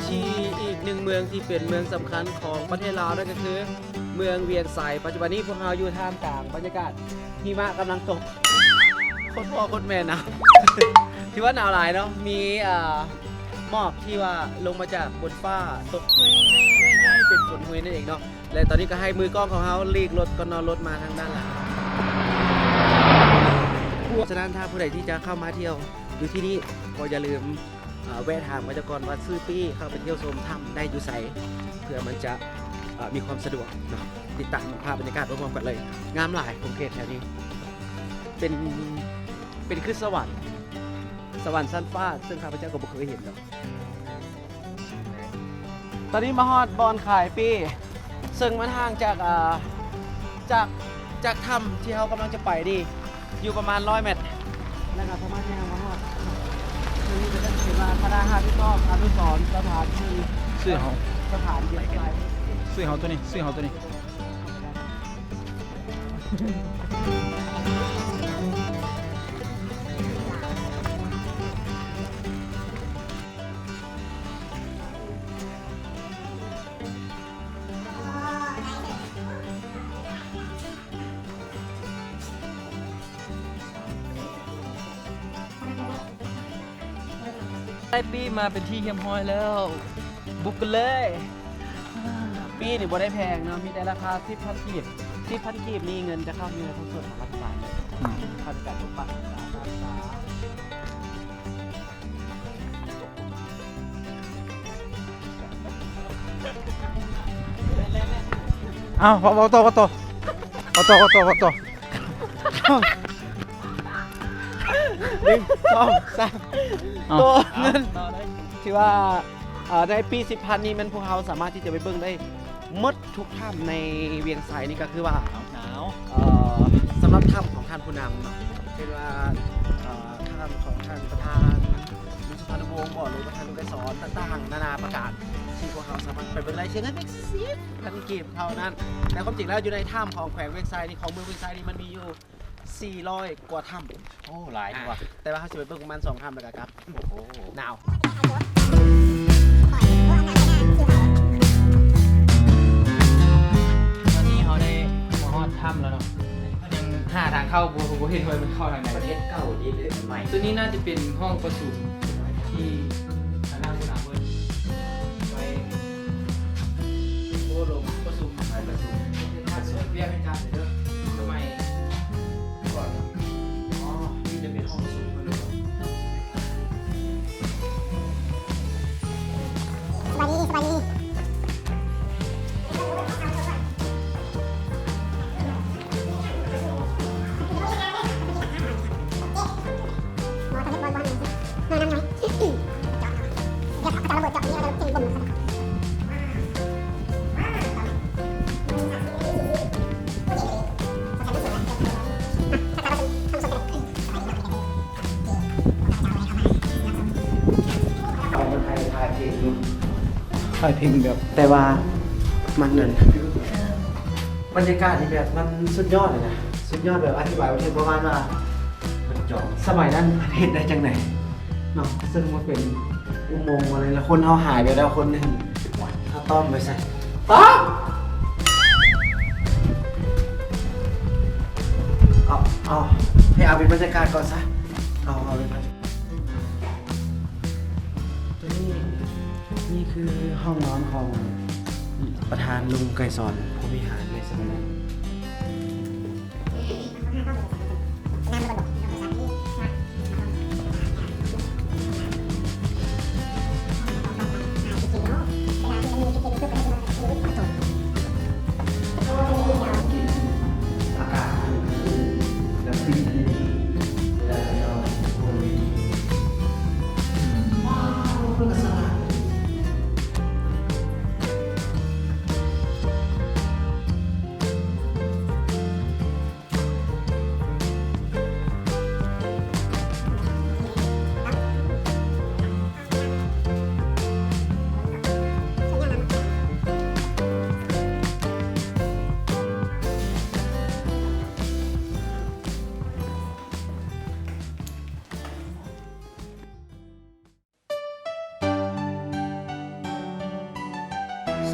ທີ່ອີກໜຶ່ງເມືອງທີ່ເປັນເມືອງສຳຄັນຂອງປະເທດລາວ ນັ້ນກໍຄືເມືອງວຽງໄຊ. ປັດຈຸບັນນີ້ພວກເຮົາຢູ່ທ່າມກາງບັນຍາກາດຫິມະກຳລັງຕົກ ໂຄດພໍ່ໂຄດແມ່ໜາວ ຖືວ່າໜາວຫຼາຍເນາະ. ມີ ເອີ ໝອກທີ່ວ່າລົງມາຈາກບົນຟ້າຕົກເປັນຝົນຮຸຍນັ້ນເອງເນາະ. ແລະ ຕອນນີ້ກໍໃຫ້ມືກ້ອງຂອງເຮົາຫຼີກລົດກ່ອນເນາະ, ລົດມາທາງດ້ານຫຼັງ. ສະນັ້ນ ຖ້າຜູ້ໃດທີ່ຈະເຂົ້າມາທ່ຽວຢູ່ທີ່ນີ້ ກໍຢ່າລືມ ເອີ ແວະຖາມເຂົາເຈົ້າກ່ອນວ່າຊື່ປີ້ເຂົ້າໄປທ່ຽວຊົມຖ້ຳໄດ້ຢູ່ໃສ ເພື່ອມັນຈະ ເອີ ມີຄວາມສະດວກເນາະ. ຕິດຕາມພາບບັນຍາກາດໄປພ້ອມກັນເລີຍ. ງາມຫຼາຍຂົງເຂດແຖວນີ້ ເປັນ ເປັນຄືສະຫວັນ ສະຫວັນຊັ້ນຟ້າ ເຊິ່ງຂ້າພະເຈົ້າກໍບໍ່ເຄີຍເຫັນດອກ. ຕອນນີ້ມາຮອດບ່ອນຂາຍປີ້ ເຊິ່ງມັນຫ່າງຈາກ ເອີ ຈາກ ຈາກຖ້ຳທີ່ເຮົາກຳລັງຈະໄປນີ້ ຢູ່ປະມານຮ້ອຍແມັດ ແລ້ວກໍສາມາດຍ່າງມາຮອດ. ເຊິ່ງນີ້ກໍຈະເປັນວ່າຄະນະຮັບຜິດຊອບອະນຸສອນສະຖານທີ່ ຊື່ເຮົາ ສະຖານທີ່ ຊື່ເຮົາໂຕນີ້ ຊື່ເຮົາໂຕນີ້. ໄດ້ປີ້ມາເປັນທີ່ຮຽບຮ້ອຍແລ້ວ ບຸກກັນເລີຍ. ປີ້ນີ້ບໍ່ໄດ້ແພງເນາະ ມີແຕ່ລາຄາສິບພັນກີບ. ສິບພັນກີບນີ້ເງິນຈະເຂົ້າຢູ່ໃນໂຄງການຂອງລັດຖະບານເລີຍ ອືມ ເຂົ້າໃນການປົກປັກຮັກສາ. ເອົາ ເວົ້າ ເວົ້າຕໍ່ ເວົ້າຕໍ່ ເວົ້າຕໍ່ ເວົ້າຕໍ່ ເວົ້າຕໍ່. ໜຶ່ງ ສອງ ສາມ ເອົາ ໂຕເງິນ ເອົາ ທີ່ວ່າ ເອີ ໃນປີ້ສິບພັນນີ້ ແມ່ນພວກເຮົາສາມາດທີ່ຈະໄປເບິ່ງໄດ້ໝົດທຸກຖ້ຳໃນວຽງໄຊນີ້ ກໍຄືວ່າ ໜາວ ເອີ ສຳລັບຖ້ຳຂອງທ່ານຜູ້ນຳເນາະ ເຊັ່ນວ່າ ເອີ ຖ້ຳຂອງທ່ານປະທານ ບຸນສຸພານຸວົງບໍ ຫຼືວ່າທ່ານລູກໄກສອນ ຕ່າງໆນານາປະການ ທີ່ພວກເຮົາສາມາດໄປເບິ່ງໄດ້ ເສຍເງິນພຽງສິບພັນກີບເທົ່ານັ້ນ. ແຕ່ຄວາມຈິງແລ້ວຢູ່ໃນຖ້ຳຂອງແຂວງວຽງໄຊນີ້ ຂອງເມືອງວຽງໄຊນີ້ ມັນມີຢູ່ສີ່ຮ້ອຍກວ່າຖ້ຳ. ໂອ້ ຫຼາຍ ອ່າ ວ່າ ແຕ່ວ່າເຮົາຊິໄປເບິ່ງປະມານສອງຖ້ຳແລ້ວກໍກັບ. ໂອ້ໂຫ ໜາວ. ຕອນນີ້ເຮົາໄດ້ມາຮອດຖ້ຳແລ້ວເນາະ ຍັງຫາທາງເຂົ້າບໍ່ ບໍ່ເຫັນວ່າມັນເຂົ້າທາງໃດ. ປະເທດເກົ່າດີເລີຍ ໃໝ່. ຕົວນີ້ໜ້າຈະເປັນຫ້ອງປະຊຸມທີ່ຄະນະຫົວໜ້າເພິ່ນໄວ້ ໂອ້ ລົງປະຊຸມ ໄປປະຊຸມ ເຮັດວຽກເຮັດການເດີ ສະໄໝກ່ອນ. ອໍ ນີ້ຈະເປັນຫ້ອງປະຊຸມເພິ່ນເລີຍ. ສະບາຍດີ ສະບາຍດີ. ຖ່າຍເພງແບບ ແຕ່ວ່າມັນນັ້ນ ບັນຍາກາດນີ້ແບບມັນສຸດຍອດເລີຍນະ ສຸດຍອດ ແບບອະທິບາຍບໍ່ຖືກ ປະມານວ່າ ສະໄໝນັ້ນເຮັດໄດ້ຈັ່ງໃດເນາະ ເຊິ່ງມັນເປັນອຸໂມງ ແລ້ວຄົນເຮົາຫາຍໄປແລ້ວຄົນໜຶ່ງ ເຮົາຕ້ອມໄປໃສ ຕ້ອມ ເອົາ ເອົາ ໃຫ້ເອົາເປັນບັນຍາກາດກ່ອນຊະ ເອົາ ເອົາເປັນບັນຍາກາດ. ຕົວນີ້ ນີ້ຄືຫ້ອງນອນຂອງປະທານລຸງໄກສອນ ພົມວິຫານ ໃນສະໄໝນັ້ນ.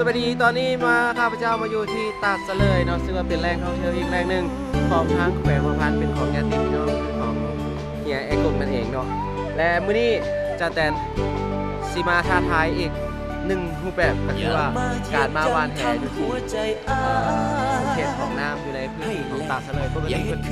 ສະບາຍດີ ຕອນນີ້ມາ ຂ້າພະເຈົ້າມາຢູ່ທີ່ຕາດສະເຫຼີຍເນາະ ຊຶ່ງວ່າເປັນແຫຼ່ງທ່ອງທ່ຽວອີກແຫຼ່ງໜຶ່ງຂອງທາງແຂວງຫົວພັນ ເປັນຂອງຍາດຕິພີ່ນ້ອງ ຄືຂອງເຮຍອ້າຍກົບນັ້ນເອງເນາະ. ແລະ ມື້ນີ້ຈາແຕນຊິມາທ້າທາຍອີກໜຶ່ງຮູບແບບ ກໍຄືວ່າການມາຫວ່ານແຫຢູ່ທີ່ ເອີ ຂົງເຂດຂອງນ້ຳຢູ່ໃນພື້ນທີ່ຂອງຕາດສະເຫຼີຍ ປົກກະຕິເພິ່ນ ໃຈ